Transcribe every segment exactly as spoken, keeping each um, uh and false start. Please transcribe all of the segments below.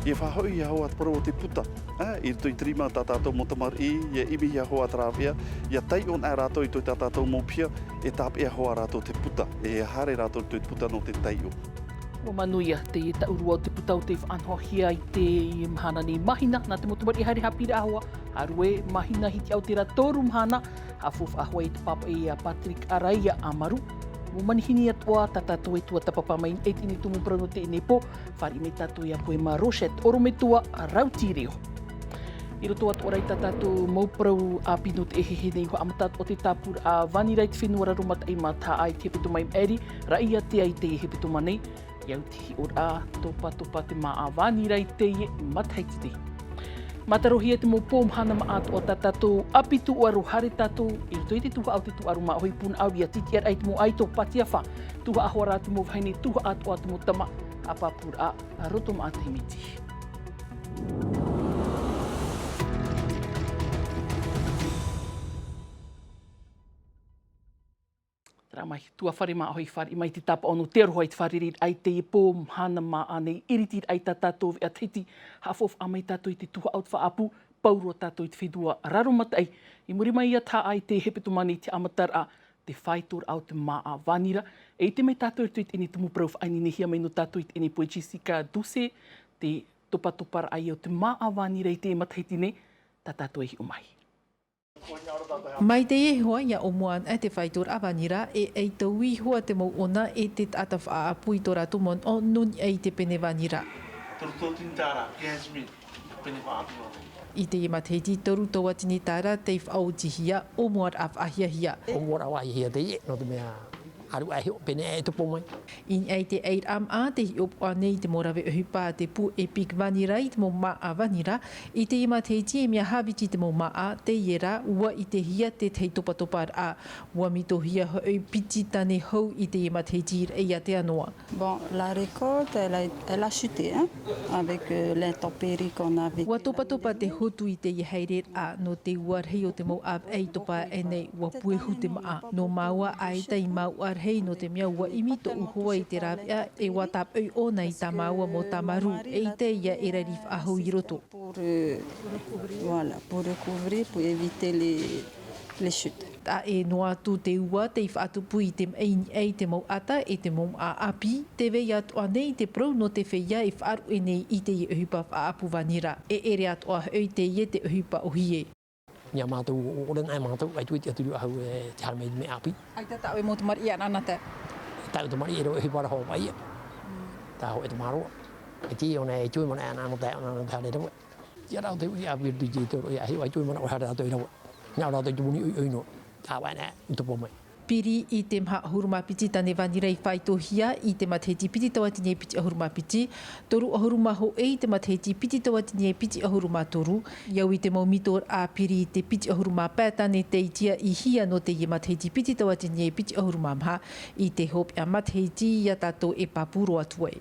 E faʻahoʻihia hoʻi te parau o te puta, ā, i roto i te rima tā tātou mau tamariʻi, e ʻimihia hoʻi te rāveʻa, ʻia taiʻo anaʻe rātou i roto i tā tātou mau piha, e tāpeʻa hoʻi rātou te puta, e haere rātou i roto i te puta nō te taiʻo. Ua manuia te tāʻurua o te puta o tei faʻanahohia i teie mahana nei. Mahina, nā te mau tamariʻi e haere haʻapiʻiraʻa hoʻi, ʻārue, mahina, hitiʻa o te rā toru mahana, haʻafaufaʻa hoʻi i te pāpaʻi a Patrick Araia Amaru. Mau manihini atoʻa tā tātou e tuatāpapa mai nei i teie tumu parau nō teie pō, fāriʻi mai tātou iā Poema Rochette Orometua Rautireo. I roto atoʻa ra i tā tātou mau parau ʻāpī nō teie nei, ʻua haʻamata atoʻa te tāpūraʻa vānira i te fenua Raromataʻi mā Tahaʻa i te hepetoma i maʻiri, raʻiātea i teie hepetoma nei. ʻIa oti te hiʻoraʻa, topatopa te māʻa vānira i teie matahiti nei. Mātarohia te mau pō mahana māʻa atoʻa tā tātou ʻāpī tūʻaro, haere tātou i roto i te tuhaʻa o te tūʻaro māʻohi, pūnaʻauria, tītīʻaraʻa i te mau ʻaito, pātiafa, tuhaʻa hoʻi rā te mau vahine, tuhaʻa atoʻa te mau tama, haʻapāpūraʻa roto māʻa te miti. Terā mai, tuafare māʻohi, fāriʻi mai te tāpaʻo nō te aroha i te fārereiraʻa i teie pō mahana māʻa nei, iritiraʻa i tā tātou veʻa Tahiti, haʻafaufaʻa mai tātou i te tuhaʻa o te faʻaʻapu, pauroa tātou i te fenua Raromataʻi. I muri mai iā Tahaʻa i te hepetoma nei te haʻamataraʻa, te faitoraʻa o te māʻa vānira. E ʻite mai tātou i roto i teie tumu parau faʻaineinehia mai nō tātou i teie pō e Jessica Doucet, te topatoparaʻa ia o te māʻa vānira i teie matahiti nei, tā tātou e hiʻo mai. Mai teie iho ā, ʻia ʻōmua anaʻe te faitoraʻa vānira, e ʻaita ui hoʻi te mau ʻona e te taʻata faʻaʻapu i tō rātou manaʻo nō niʻa i te pene vānira. Toru tauatini tāra, quinze mille, pene faʻaʻapu. I teie matahiti, toru tauatini tāra tei faʻaotihia, ʻōmuaraʻa faʻahiahia. ʻŌmuaraʻa faʻahiahia teie, nō te mea, ʻāruʻa e hiʻo pene e topo mai. I niʻa i te ʻairaʻa māʻa, tē hiʻopoʻa nei te mau rave ʻohipa a te pū EPIC Vānira i te mau māʻa vānira. I teie matahiti, e mea hāviti te mau māʻa, teie rā, ʻua ʻitehia te tahi topatoparaʻa. ʻUa mitohia hoʻi piti tane hau i teie matahiti raʻiātea noa. Bon, la récolte, elle a, elle a chuté, hein, avec, euh, l'intempérie qu'on a vécu l'année dernière. ʻUa topatopa te hotu i teie haereraʻa, nō te ua rahi o te mau ʻāvaʻe i topa aʻe nei, ʻua puehu te māʻa. Nō māua, ʻaita i māuʻa rahi, nō te mea ʻua ʻimi tōʻu hoa i te rāveʻa, e ʻua tāpaʻo ʻōna i tā māua mau tāmarū, eʻita ïa e rari faʻahou i roto. Pour, euh, voilà, pour recouvrir, pour éviter les, les chutes. Taʻa ʻē noa atu te ua tei faʻatupu i te maʻi i niʻa i te mau ʻata e te mau māʻa ʻāpī, tē vai atoʻa nei te parau nō te feiā e faʻaruʻe nei i teie ʻohipa faʻaʻapu vānira. E ʻere atoʻa hoʻi teie te ʻohipa ʻōhie. Ia mātou ʻo, ʻore nā e mātou, ʻaita e tiʻaturi ʻahau e te haere mai i te mea ʻāpī. ʻAita tāʻu e mau tamariʻi ʻanaʻanatae. Tāʻu tamariʻi e rave ʻohipa ra hoʻi ia. Tā hōʻē tamaroa. E tī ʻōna e tū e mana ʻanaʻanatae, ʻanaʻanatae haere rave. Ia rātou te ʻuri ʻāpī i te toro, ia, e hiʻo ai tū e mana ʻore haere rātou i rave. Nā rātou te moni ʻoiʻoi noa. Tāvana, i topo mai. Piri i te maha ʻahuru mā piti tane vānira i faitohia i te matahiti piti tauatini e piti ʻahuru mā piti, toru ʻahuru mā hōʻē i te matahiti piti tauatini e piti ʻahuru mā toru, ʻia au i te mau mitoraʻa piri i te piti ʻahuru mā pae tane tei tiaʻihia nō teie matahiti piti tauatini e piti ʻahuru mā maha, i te hopeʻa matahiti ia tātou e pāpū roa atu ai.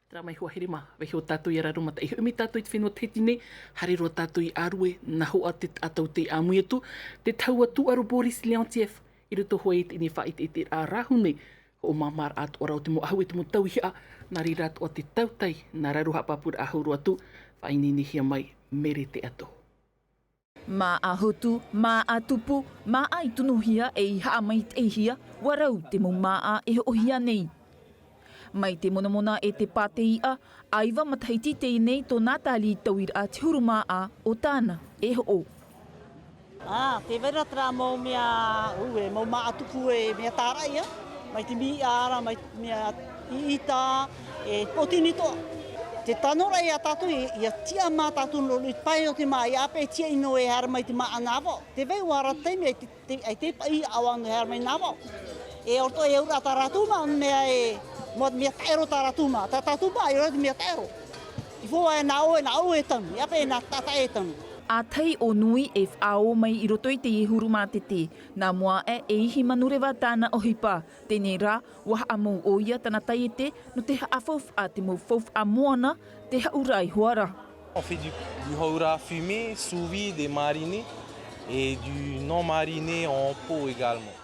Terā mai, hoa here mā, vaiiho tātou ia Raromataʻi, hoʻi mai tātou i te fenua Tahiti nei, haere roa tātou i ʻĀrue, nā hoʻi te taʻata tei ʻāmui atu, te tahua tūʻaro Boris Leontief, i roto hoʻi i teie faʻaʻiteʻiteraʻa rāhau nei, hoʻomāmāraʻa atoʻa ra o te mau ʻahu e te mau tauihaʻa, nā reira atoʻa te tautai, nā raro haʻapāpūraʻa hau roa atu, faʻaineinehia mai, Mere Teato. Māʻa hotu, māʻa tupu, māʻa i tunuhia e i haʻamaitaʻihia, ʻua rau te mau māʻa e hoʻohia nei. Mai te monamona e te pāteiʻa, ʻaiva matahiti teie nei tōna tālī tauiraʻa te huru māʻa o tāna e hoʻo. Ā, tē vai ra terā mau mea, ū, e mau māʻa tupu e mea tāraʻi, ā, mai te mīʻa ra, mai te mea ʻiʻita, e pōtini atoʻa. Te tano ra ia tātou, ia, ia tiʻa mā tātou nō te pae o te māʻa, ʻia ʻape e tiʻa ʻino e haere mai te māʻa nā vaʻo. Tē vai ʻoia ra te taime, te, te, ʻaita e paʻi ʻaua nō e haere mai nā vaʻo. E ʻo roto e auraʻa tā rātou māʻa, mea e, mea, mea taʻero tā rātou māʻa, tā tātou māʻa, ʻaore rā te mea taʻero. I fō ai nā ʻoe, nā ʻoe e tanu, ʻia ʻape e nā tātaʻi e tanu. ʻA tahi ʻōnui e faʻaō mai i roto i teie huru mātete, nā mua aʻe e ihi manureva tāna ʻohipa, teie rā, ʻua haʻamou ʻoia tana taiete nō te haʻafaufaʻa te mau faufaʻa moana, te haʻura iho ā ra. On fait du, du haura fumé, sous vide et mariné, et du non mariné en pot également.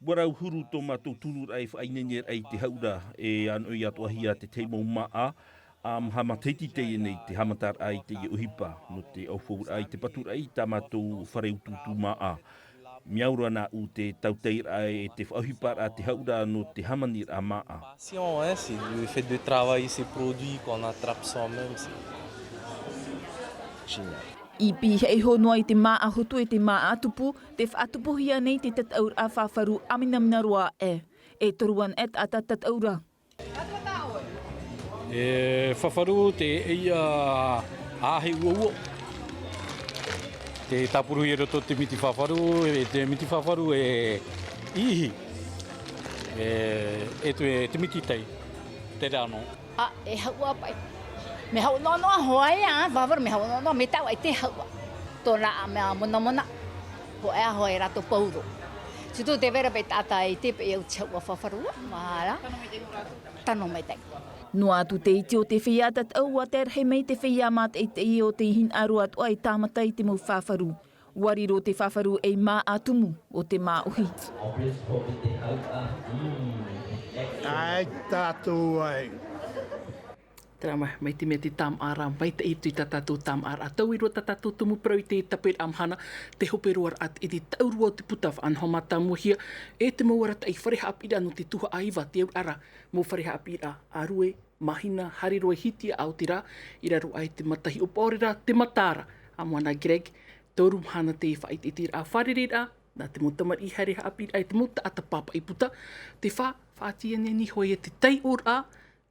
ʻUa rau huru tō mātou tururaʻa e faʻaineineraʻa i te haʻura, e ʻānoʻi atoʻahia te tahi mau māʻa, A maha matahiti teie nei te haʻamataraʻa i teie ʻohipa nō te ʻaufauraʻa i te paturaʻa i tā mātou fare utuutu māʻa. Mea ora nāʻu te tautaeraʻa e te faʻaʻohiparaʻa te hauʻa nō te hāmaniraʻa māʻa. Passion, hein, c'est le fait de travailler ces produits qu'on attrape soi-même, c'est génial. I pīhaʻi iho noa i te māʻa hotu e te māʻa tupu, te faʻatupuhia nei te tataʻuraʻa fāfaru ʻāminamina roa aʻe. E toru ana e taʻata tataʻuraʻa. E fāfaru te ʻeia ʻāʻahi uaua. Te tāpuru i roto te miti fāfaru, e te miti fāfaru e ihi. E, e te, te miti tai, te rano. A, e hauʻa paʻi. Me hauʻa noa noa hoʻi a, fāfaru me hauʻa noa noa, me taua i te hauʻa. Tōna mea mona mona. Hoʻi a hoʻi rātou pauro. Surtout te vera paʻi taʻata i te paʻi au te hauʻa fāfaru, mahara. Tano mai tai. Noa atu te iti o te feiā tataʻu ua tae rahi mai te feiā mātaʻitaʻi o te hinaʻaro atoʻa e tāmata i te mau fāfaru. Ua riro te fāfaru ei māʻa tumu o te māʻohi. Ai tātou ai. Terā mai, mai te mea te tāmāʻaraʻa, mai te iti tā tātou tāmāʻaraʻa. Tau i roa tā tātou tumu parau i te taperaʻa mahana, te hope roaraʻa i te taʻurua o te puta faʻanaho mātāmuahia, e te mau arataʻi fare haʻapiʻiraʻa nō te tuhaʻa iva te auraʻa ra, mau fare haʻapiʻiraʻa ʻārue, māhina, haere roa i te hiʻoraʻa o te rā, i raro aʻe i te matahiʻo paʻoreraʻa, te mataara, a Moana Greg, toru mahana te faʻaʻiteʻiteraʻa fārereiraʻa, nā te mau tamariʻi haere haʻapiʻiraʻa e te mau taʻata pāpaʻi puta, te fā, faʻatiʻa nei hoʻi te taiʻoraʻa,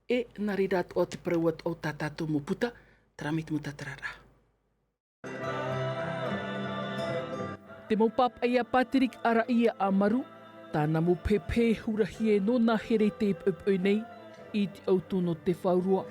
e nā reira atoʻa te parau atoʻa o tā tātou mau puta, terā mai te mau tātararaʻa. Te mau pāpaʻi a Patrick Araia Amaru, tāna mau pehepehe hurahia e nōna here i te poʻipoʻi nei, i te ʻautu nō te faurua,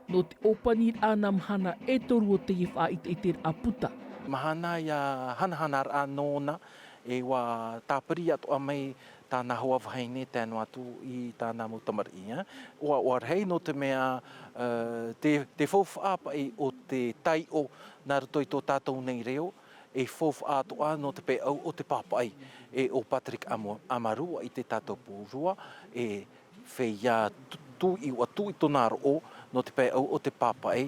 nō te ʻōpaniraʻa nā mahana e toru o teie faʻaʻiteʻiteraʻa puta. Mahana ia hanahanaraʻa nōna, e ua tāpiri atoʻa mai tāna hoa vahine tae noa atu i tāna mau tamariʻi, ā. ʻOaʻoa rahi nō te mea, ā, te, te faufaʻa paʻi o te taiʻo nā roto i tō tātou nei reo, e faufaʻa atoʻa nō te peʻau o te pāpaʻi. E ʻo Patrick Amo-, Amaru, ʻua ʻite tātou pauroa, e feiā tu-, tuʻi, ʻua tuʻi tōna roʻo nō te peʻau o te pāpaʻi,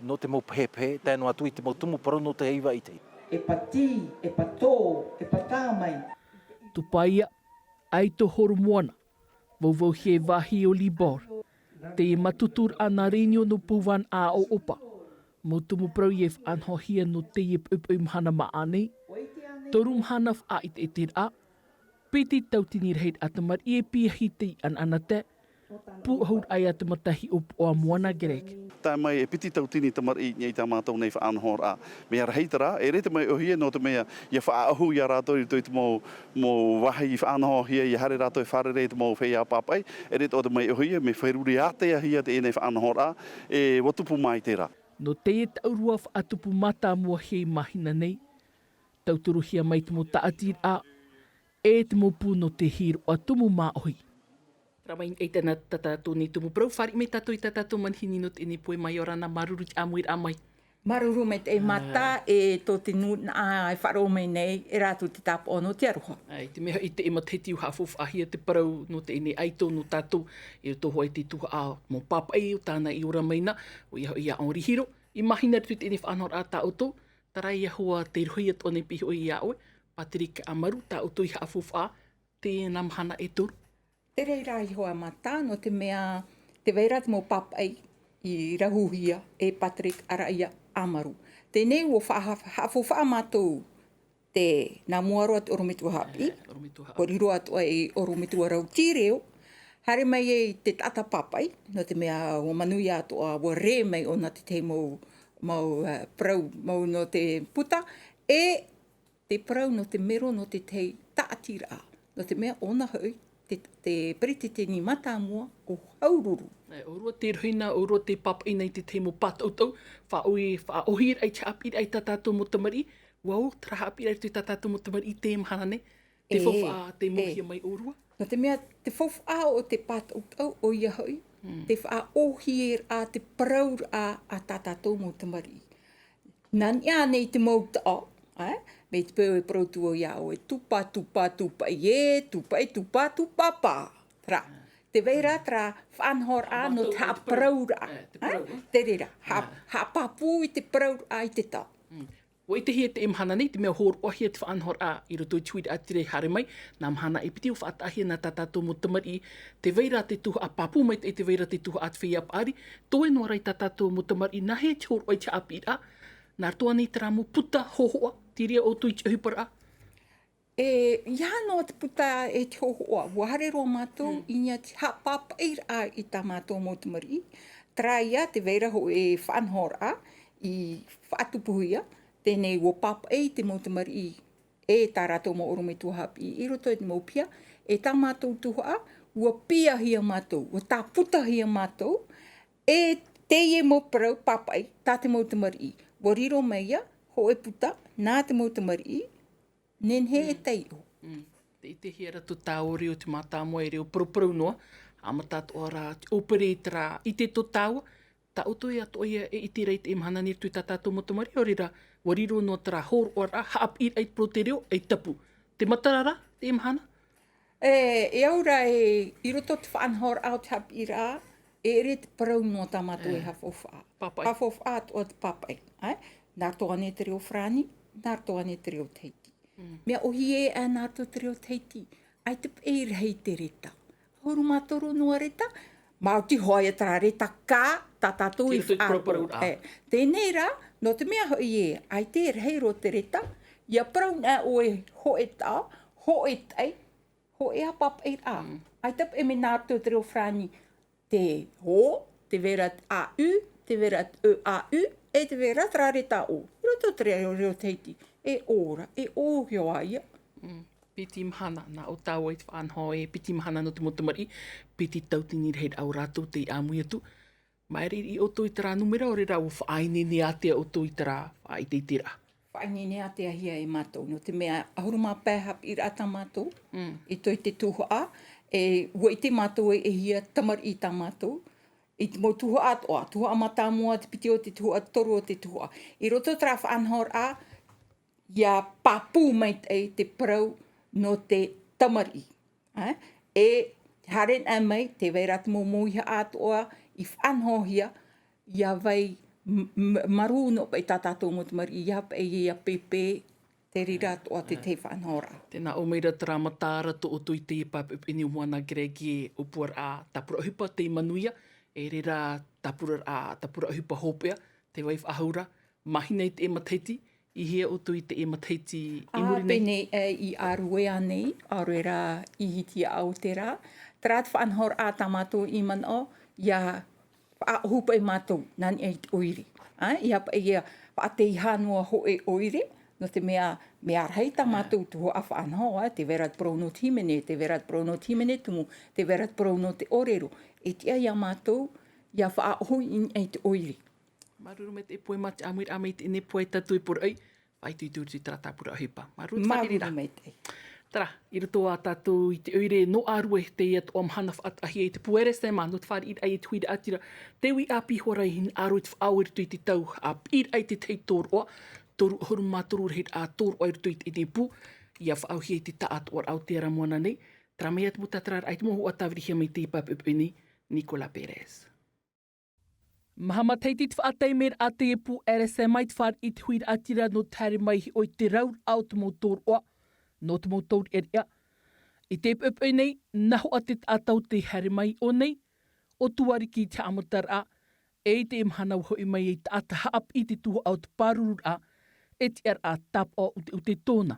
nō te mau pehepehe, tae noa atu i te mau tumu parau nō te iva i te. E pātī, e pātō, e pātā mai. Tupaia, ʻaito horo moana, vauvauhia e vāhi o Libor, teie mātuturaʻa nā Reunion nō Pouvan a ʻoʻopa. Mau tumu parau e faʻanahohia nō teie poʻipoʻi mahana māʻa nei, toru mahana faʻaʻiteʻiteraʻa, piti tautini rahiraʻa tamariʻi e piahi tei ʻanaʻanatae, pūʻohuraʻa ia te matahiʻo poʻo a Moana Greg. Tae mai e piti tautini tamariʻi i niʻa i tā mātou nei faʻanahoraʻa. Mea rahi terā, e ʻere te mea ʻōhie nō te mea ia faʻaʻohu ia rātou i roto i te mau, mau vāhi faʻanahohia, ia haere rātou e fārerei i te mau feiā pāpaʻi, e ʻere atoʻa te mea ʻōhie, mea feruri ātea hia teie nei faʻanahoraʻa, e ʻua tupu mai terā. Nō teie taʻurua faʻatupu mātāmuahia i māhina nei, tauturuhia mai te mau tāʻatiraʻa, e te mau pū nō te hiroʻa tumu māʻohi. Terā mai ai tāna tā tātou nei tumu parau, fāriʻi mai tātou i tā tātou manihini nō teie nei poʻe mai, ʻia ora na, māuruuru i te ʻāmuiraʻa mai. Māuruuru maitaʻi Mata, e tō te nūnaʻa e faʻaroʻo mai nei, e rātou te tāpaʻo nō te aroha. ʻAe, i te mea i teie matahiti ʻua haʻafaufaʻahia te parau nō teie nei ʻaito nō tātou, i roto hoʻi i te tuhaʻa mau pāpaʻi o tāna i ora mai na, ʻoia hoʻi ia Henri Hiro, i māhina roto i teie nei faʻanahoraʻa tā ʻoutou, terā ia hoʻi te rohi atoʻa nei piʻi hoʻi ia ʻoe, Patrick Amaru, tā ʻoutou i haʻafaufaʻa, teie nā mahana e toru. Te reira iho a Mata, nō te mea, tē vai ra te mau pāpaʻi i rahuhia e Patrick Araia Amaru. Teie nei ʻua faʻa-, haʻafaufaʻa mātou te, nā mua roa te ʻorometua haʻapiʻi, ʻorometua haʻapiʻi. ʻUa riro atoʻa i ʻorometua rau tīreo, haere mai ai te taʻata pāpaʻi, nō te mea ʻua manuia atoʻa, ʻua rē mai ʻōna te tahi mau, mau, ā, parau, mau nō te puta, e te parau nō te mero nō te tahi tāʻatiraʻa, nō te mea ʻōna hoʻi te, te peretiteni mātāmua o Haururu. E, ʻōrua te rohi na, ʻōrua te pāpaʻi na i te tahi mau pātautau, faʻaʻohi, faʻaʻohiraʻa i te haʻapiʻiraʻa i tā tātou mau tamariʻi, ʻua ō terā haʻapiʻiraʻa i tā tātou mau tamariʻi i teie mahana nei, te faufaʻa, te mauhia mai ʻōrua. Nō te mea, te faufaʻa o te pātautau, ʻoia hoʻi, te faʻaʻohiraʻa, te parauraʻa a tā tātou mau tamariʻi. Nā niʻa ānei i te mau taʻo, ē? Mai te peu e parau atu au iā ʻoe, tupa, tupa, tupaʻi ē, tupaʻi, tupa, tupa pā. Terā. Te vai ra terā faʻanahoraʻa nō te haʻaparauraʻa. Te reira, haʻapāpū i te parauraʻa i te tao. Ua ʻitehia e te mahana nei te mea hōroʻahia te faʻanahoraʻa i roto i te huiraʻatira i haere mai. Nā mahana e piti ua faʻataʻahia nā tā tātou mau tamariʻi. Te vai ra te tuhaʻa pāpū mai te vai ra te tuhaʻa te feiā paʻari. Toe noa ra i tā tātou mau tamariʻi nā hea te hōroʻa i te haʻapiʻiraʻa? Nā roto ānei terā mau puta hōhoʻa te reira ʻoutou i te ʻohiparaʻa? E ia noa te puta e te hōhoʻa ua haere roa mātou i niʻa te haʻapāpaʻiraʻa i tā mātou mau tamariʻi. Terā ia te vai ra hoʻi e faʻanahoraʻa i faʻatupuhia. Tēnei ua pāpaʻi te mau tamariʻi e tā rātou mau ʻorometua haʻapiʻi i roto i te mau piha. E tā mātou tuhaʻa ua piahia mātou ua tāputahia mātou e teie mau parau pāpaʻi tā te mau tamariʻi. Ua riro mai ia hoʻi puta nā te mau tamariʻi. Nehenehe e taiʻo. Te ʻitehia ra tō tāua reo te mātāmua e reo paraparau noa. Haʻamata atoʻa ra te ʻōpere i terā ʻite tō tāua. Tā ʻoutou atoʻa ia e ʻite ra i te mahana nei i roto i tā tātou mau tamariʻi ʻaore rā ua riro noa terā hōroʻaraʻa haʻapiʻiraʻa i te parau te reo ei tapu. Te matara ra te mahana. E e au ra e i roto te faʻanahoraʻa o te haʻapiʻiraʻa e ʻere te parau noa tā mātou e haʻafaufaʻa. Haʻafaufaʻa atoʻa te pāpaʻi. Nā roto ānei te reo farāni, nā roto ānei te reo tahiti. Mea ʻohie ʻā nā roto te reo tahiti. ʻAita paʻi rahi te reta ʻahuru mā toru noa reta. Māori hoʻi ia terā reta kā tā tātou i faʻaʻite. Tēnei rā nō te mea hoʻi ē ʻaita e rahi roa te reta ia parau nā ʻoe hoʻi tao hoʻi taʻi hoʻi a pāpaʻiraʻa. ʻAita paʻi mea nā roto te reo farāni te o, te vai ra te a u, te vai ra te e a u, e te vai ra terā reta o i roto te reo reo tahiti. E ʻō ra e ʻō hoʻi ia. Piti mahana nā ʻo tāua i te faʻanaho e piti mahana nō te mau tamariʻi. Piti tautini rahi rā o rātou tei ʻāmui atu. Maere i ʻoutou i terā numera ʻaore rā ua faʻaineine ātea ʻoutou i terā faʻaʻiteʻiteraʻa. Faʻaineine ātea hia e mātou nō te mea ʻahuru mā pae haʻapiʻiraʻa tā mātou i roto i te tuhaʻa. E ua ʻite mātou e hia tamariʻi tā mātou i te mau tuhaʻa atoʻa tuhaʻa mātāmua te piti o te tuhaʻa toru o te tuhaʻa. I roto terā faʻanahoraʻa ia pāpū maitaʻi te parau nō te tamariʻi. E haere naʻe mai te vai ra te mau mōihaʻa atoʻa i faʻanahohia ia vai marū noa paʻi tā tātou mau tamariʻi ia paʻi ia pēpē. Te reira atoʻa te tahi faʻanahoraʻa. Tēnā ʻō mai ra terā matara tō ʻoutou i teie pae peʻepeʻe nei o moana kereki e ʻōpuaraʻa tāpura ʻohipa tei manuia. E reira tāpura tāpura ʻohipa hopeʻa te vai faʻahou ra mahina i teie matahiti. I hea ʻoutou i teie matahiti i muri nei? Pēnei i ʻaruea nei ʻaore rā i hiti aʻau terā. Terā te faʻanahoraʻa tā mātou i manaʻo ia faʻaʻohu paʻi mātou nā niʻa i te ʻoire. Ia paʻi ia faʻateiaha noa hoʻi ʻoire nō te mea mea rahi tā mātou tuhaʻa faʻanaho. Te vai ra te parau nō te hīmene te vai ra te parau nō te hīmene tumu te vai ra te parau nō te ʻōrero. E tiʻa iā mātou ia faʻaʻohu i niʻa i te ʻoire. Māuruuru maitaʻi e poema te ʻāmuiraʻa mai teie nei poe tātou e poroʻi. Faʻaitoito i roto i terā tāpura ʻohipa. Māuruuru te faʻaʻite ra. Terā i roto ā tātou i te ʻoire nō ʻārue teie atoʻa mahana faʻataʻahia i te pū rsma nō te fāriʻiraʻa i te huiraʻatira. Te uʻi ʻāpī hoʻi rā i hinaʻaro i te faʻaʻau i roto i te tau haʻapiʻiraʻa i te tahi tōroʻa toru ʻahuru mā toru rahiraʻa tōroʻa i roto i teie nei pū. Ia faʻaʻauhia i te taʻatoʻaraʻa o te ara moana nei. Terā mai ia te mau tātararaʻa i te mau huʻa tāvirihia mai teie pae peʻepeʻe nei. Nicolas Perez. Maha matahiti te faʻataimeraʻa teie pū rsma i te fāriʻi i te huiraʻatira nō te haere mai hiʻo i te rauraʻa o te mau tōroʻa nō te mau tauriʻariʻa. I teie peʻepeʻe nei nā hoʻa te taʻata o tei haere mai i ʻō nei. ʻO tuariki i te haʻamataraʻa e i teie mahana ua hoʻi mai ei taʻata haʻapiʻi i te tuhaʻa o te pārururaʻa. E tiʻaraʻa tāpaʻo ʻuteʻute tōna.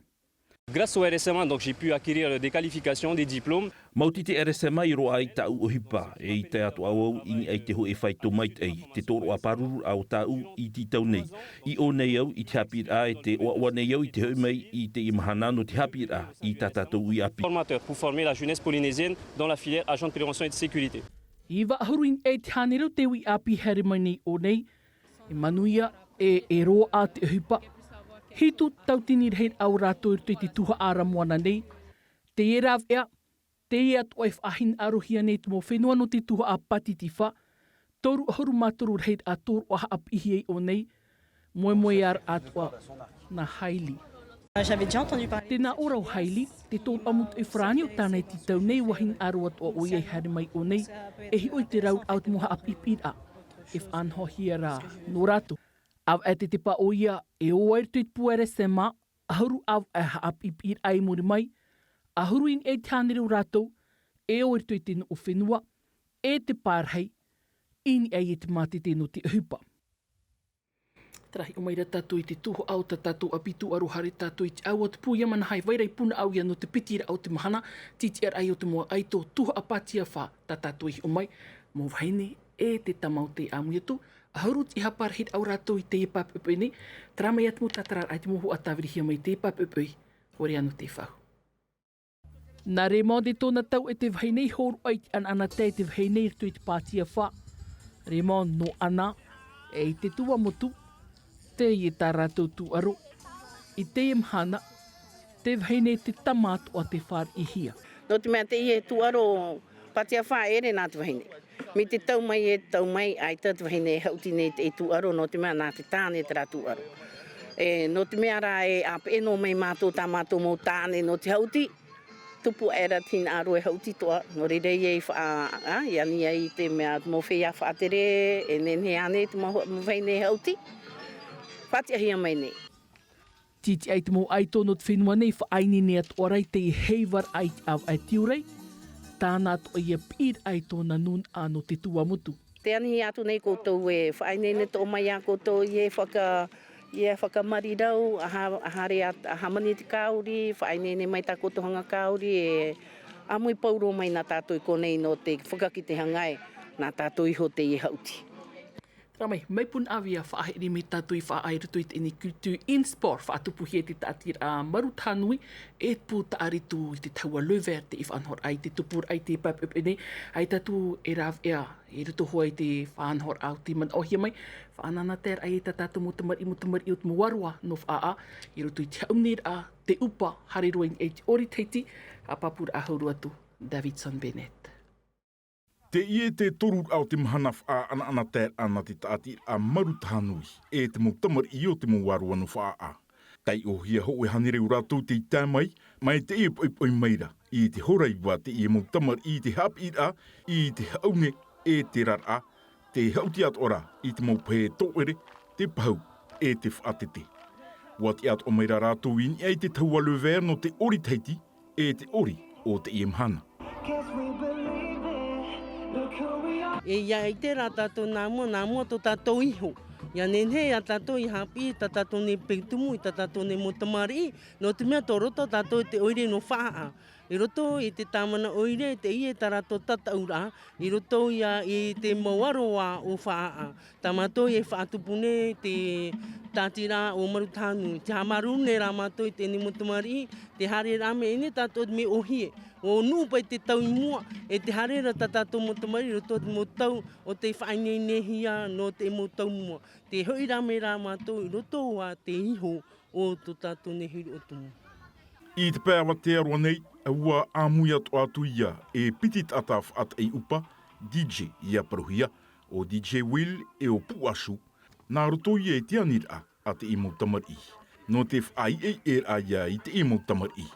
Grâce au rsma donc j'ai pu acquérir des qualifications des diplômes. Maoti te rsma i roaʻa ai tāʻu ʻohipa e i tae atu au i niʻa i te hoʻe faito maitaʻi te tōroʻa pārururaʻa o tāʻu i te tau nei. I ʻō nei au i te haʻapiʻiraʻa e te ʻoaʻoa nei au i te hoʻi mai i teie mahana nō te haʻapiʻiraʻa i tā tātou uʻi ʻāpī. Formateur pour former la jeunesse polynésienne dans la filière agent de prévention et de sécurité. Iva ʻahuru i niʻa i te hānere o te uʻi ʻāpī haere mai nei i ʻō nei. E manuia e e roaʻa te ʻohipa. Hitu tautini rahiraʻa o rātou i roto i te tuhaʻa ara moana nei. Teie rāveʻa teie atoʻa e faʻahinaʻarohia nei te mau fenua nō te tuhaʻa pātitifa. Toru ʻahuru mā toru rahiraʻa tōroʻa haʻapiʻihia i ʻō nei. Moemoearaʻa atoʻa nā haili. J'avais déjà entendu parler. Tēnā ʻo Rau Haili, te tōroʻa motu ʻe farāni o tāna e tītau nei, ʻua hinaʻaro atoʻa ʻoia i haere mai ʻō nei, e hiʻo i te rauraʻa o te mau haʻapiʻipiʻiraʻa e faʻanahohia ra nō rātou. ʻAvaʻe te tepa ʻoia, e ō ai roto i te pū R S M A, ʻahuru ʻavaʻe haʻapiʻipiʻiraʻa i muri mai, ʻahuru i niʻa i te hānere o rātou e ō i roto i te noʻo fenua, e te pārahi i niʻa i te mātete nō te ʻohipa. Tarahi ʻo mai ra tātou i te tuhaʻa o tā tātou ʻāpī tūʻaro, haere tātou i te ʻāua o te pū ia Manaha, e vai ra i Punaʻauia nō te piti raʻa o te mahana, tītiʻaraʻa o te mau ʻaito tuhaʻa pātia fā tā tātou i hiʻo mai, mau vahine e te tama o tei ʻāmui atu, ʻahuru te ʻīhapa rahi raʻa o rātou i teie pāpeʻopeʻo nei. Terā mai ā te mau tātararaʻa i te mau huʻa tāvirihia mai i teie pāpeʻopeʻo, ʻoia nō te fau. Nā Raymond e tōna tau e te vahine i hōroʻa i te ʻanaʻanatae e te vahine i roto i te pātia fā. Raymond nō Ana, e i te Tuamotu, teie tā rātou tūʻaro. I teie mahana, te vahine e te tama atoʻa tei fāriʻihia. Nō te mea teie tūʻaro pātia fā e ʻere nā te vahine. Mai te tau mai e tau mai, ʻaita te vahine e haʻuti nei te tūʻaro, nō te mea nā te tāne terā tūʻaro. E, nō te mea rā e ʻāpeʻe noa mai mātou, tā mātou mau tāne nō te haʻuti, tupu aʻera te hinaʻaro e haʻuti atoʻa, nō reira ia i faʻa-, ā, i ani ai i te mea mau feiā faʻatere, e nehenehe ānei te mau, mau vahine e haʻuti, faʻatiʻahia mai nei. Tītiʻa i te mau ʻaito nō te fenua nei, faʻaineine atoʻa ra i te heiva raʻa i te ʻāvaʻe tiurai, tāna atoʻa ia piʻiraʻa i tōna nūnaʻa nō te Tuamotu. Tē anihi atu nei koutou e faʻaineine atoʻa mai iā koutou, ʻia faka-, ʻia fakamarirau, ʻa ha-, ʻa haere ā, ʻa hāmani te kāori, faʻaineine mai tā koutou hanga kāori, e ʻāmui pauroa mai nā tātou i konei nō te fakakite hanga e nā tātou iho teie haʻuti. Terā mai, mai Punaʻauia faʻaherehere mai tātou i Faʻaʻā i roto i teie nei Culture in Sport, faʻatupuhia e te taʻatiraʻa Maru Tahanui, e te pū Taʻaritu i te tahua Le Vert, tei faʻanahoraʻa i te tupuraʻa i teie pāpeʻopeʻo nei, ʻaita tātou e rāveʻa i roto hoʻi i te faʻanahoraʻa o tei manaʻohia mai, faʻanahoraʻa i tā tātou mau tamariʻi, mau tamariʻi o te mau ʻāroa nō Faʻaʻā, i roto i te haʻuti raʻa, te ʻupa, haere roa i te ʻori Tahiti, haʻapāpūraʻa hau roa atu, Davidson Bennett. Teie te toru raʻa o te mahana faʻaʻanaʻanataeraʻa nā te taʻatiraʻa Maru Tahanui, e te mau tamariʻi o te mau ʻāroa nō Faʻaʻā. Taiʻohia hōʻē hānere o rātou tei tae mai, mai teie poʻipoʻi mai ra, i te hora iva teie mau tamariʻi i te haʻapiʻiraʻa, i te haʻuti e te raraʻa, tē haʻuti atoʻa ra i te mau pahi tōʻere, te pahu, e te faʻatete. ʻUa tiʻa atoʻa mai ra rātou i niʻa i te tahua Le Vert nō te ʻori Tahiti, e te ʻori o teie mahana. E ʻia ʻite rā tātou nā mua, nā mua tō tātou iho. ʻIa nehenehe ia tātou e haʻapiʻi i tā tātou nei peu tumu, i tā tātou nei mau tamariʻi, nō te mea tō roto tātou i te ʻoire nō Faʻaʻā. I roto i te tāvana ʻoire, teie tā rātou tataʻuraʻa, i roto ia i te mau ʻāroa o Faʻaʻā. Tā mātou e faʻatupu nei te taʻatiraʻa o Maru Tahanui. Tē haʻamāuruuru nei rā mātou i teie nei mau tamariʻi, tē haere ra mai nei tātou i te mea ʻōhie. ʻO nuʻu paʻi te tau i mua, e tē haere ra tā tātou mau tamariʻi i roto i te mau tau o tei faʻaineinehia nō te mau tau i mua. Tē hoʻi ra mai rā mātou i roto ā te iho o tō tātou nei hiroʻo tumu. I te pae avatea roa nei, ʻua ʻāmui atoʻa atu ia e piti taʻata faʻataʻi ʻupa, D J ia Paruhia, ʻo D J Will e ʻo Puʻashu, nā roto ia i te aniraʻa a teie mau tamariʻi. Nō te faʻaiʻeiʻeraʻa ia i teie mau tamariʻi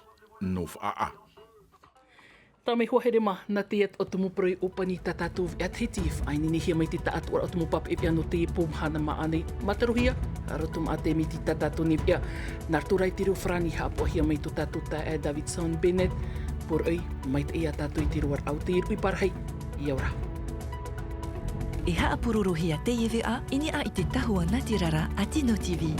nō Faʻaʻā. Terā mai, hoa here mā, nā teie atoʻa te mau parau ʻōpani tā tātou veʻa Tahiti, faʻaineinehia mai te taʻatoʻaraʻa o te mau pāpeʻapeʻa nō teie pō mahana māʻa nei. Mātarohia, roto maʻa te miti tā tātou nei veʻa. Nā roto rā i te reo farāni haʻapoʻahia mai tō tātou taeaʻe Davidson Bennett, poroʻi, maitaʻi ia tātou i te roaraʻa o te ruʻi parahi. ʻIa ora. E haʻapurorohia teie veʻa i niʻa i te tahua natirara a Tino T V.